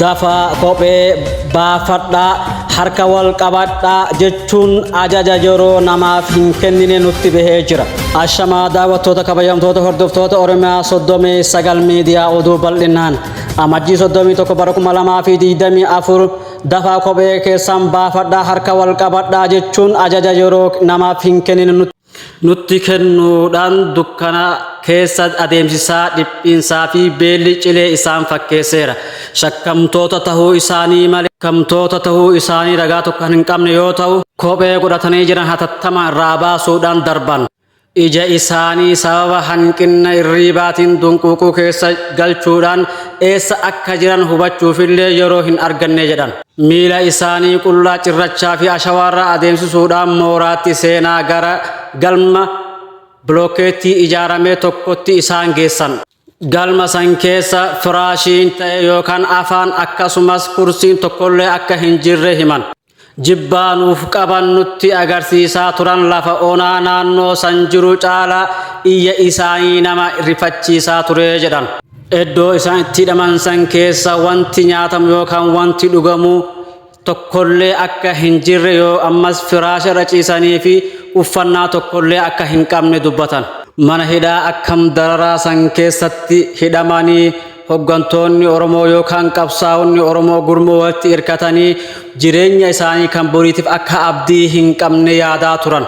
Dafaa kophee baafadhaa, harka wal qabadhaa jechuun ajaja yeroo namaaf hin kennine nutti bahee jira. Ashamaa daawwattoota, kabajamtoota hordoftoota Oromiyaa 39 Miidiyaa, oduu bal'inaan. Amajjii 31 bara 2024 dafaa kophee keessan baafadhaa, harka wal qabadhaa jechuun ajaja yeroo namaaf hin kennine nutti kennuudhaan dukkana keessa adeemsisaa dhiphinsaa fi beelli cilee isaan fakkeesseera. Shakkamtoota tahuu isaanii malee shakkamtoota tahuu isaanii ragaa tokko kan hin qabne yoo ta'u, kophee godhatanii jiran hatattama irraa baasuudhaan darban. Ija isaanii sababa hanqina irriibaatiin dunquuquu keessa galchuudhaan eessa akka jiran hubachuufillee yeroo hin arganne jedhan. Miila isaanii qullaa cirrachaa fi ashawaarra adeemsisuudhaan mooraatti seenaa gara galma bilookeettii ijaarame tokkotti isaan geessan. Galma san keessa firaashiin ta'e yookaan afaan akkasumas kursiin tokkollee akka hin jirre himan. Jibbaa nuuf qaban nutti agarsiisaa turan. Lafa onaa naannoo san jiru caalaa iyya isaanii nama rifachiisaa ture jedhan. Iddoo isaan itti hidhaman san keessa wanti nyaatamu yookaan wanti dhugamu tokkollee akka hin jirre, yoo ammas firaasha irra ciisanii fi uffannaa tokkollee akka hin qabne dubbatan. Mana hidhaa akkam dararaa san keessatti hidhamanii hoggantoonni Oromoo yookaan qabsaa'onni Oromoo gurmuu walitti hirkatanii jireenya isaanii kan boriitiif akka abdii hin qabne yaadaa turan.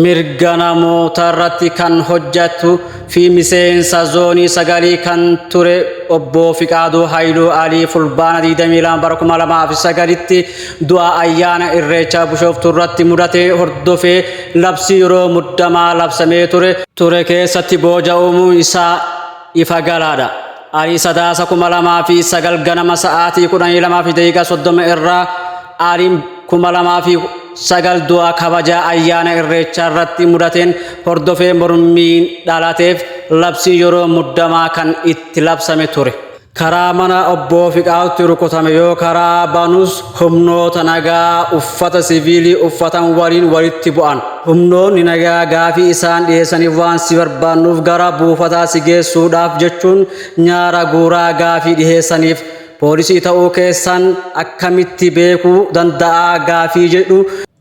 Mirga namoota irratti kan hojjetu fi miseensa zoonii sagalii kan ture obbo Fiqaaduu Haayiluu Alii Fulbaana 22 bara 2009tti du'a ayyaana Irreechaa Bishooftuu irratti mudate hordofee labsii yeroo muddamaa labsamee ture keessatti booja'uumuu isaa ifa galaadha. Alii Sadaasa 2009 ganama sa'aatii 12:30 irraa Aliin 2009 du'a kabajaa ayyaana Irreechaa irratti mudateen hordofee mormiin dhalateef labsiin yeroo muddamaa kan itti labsame ture. Karaa mana obbo Fiqaadutti rukutame yoo karaa banus humnoota nagaa uffata siviilii uffatan waliin walitti bu'an. Humnoonni nagaa gaafii isaan dhiyeessaniif waan si barbaannuuf gara buufataa si geessuudhaaf jechuun nyaara guuraa gaafii dhiyeessaniif. Poolisii ta'uu keessan akkamitti beekuu danda'a gaafii jedhu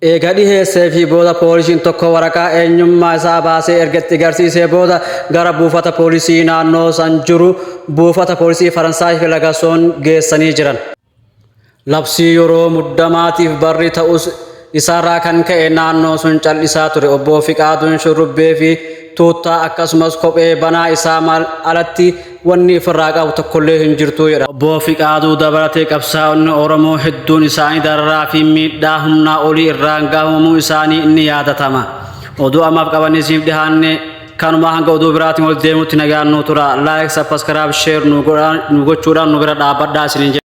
eega dhiheessee fi booda poolisiin tokko waraqaa eenyummaa isaa baasee erga itti agarsiisee booda gara buufata poolisii naannoo san jiru, buufata poolisii Faransaay fi Lagasoon geessanii jiran. Labsii yeroo muddamaatiif barri ta'us isaarraa kan ka'e naannoo sun cal'isaa ture. Obbo Fiqaaduun shurrubbee fi tuuttaa akkasumas kophee banaa isaa maal alatti wanni ofirraa qabu tokkollee hin jirtu jedha. Obbo Fiqaaduu dabalatee qabsaa'onni Oromoo hedduun isaanii dararaa fi miidhaa humnaa olii irraan gahamuu isaanii inni yaadatama. Oduu ammaaf qabannee isiniif dhihaanne kanuma. Hanga oduu biraatiin wal deemutti nagaan nu tura. Like, subscribe, share nu gochuudhaan nu bira dhaabbadhaa isiniin jedha.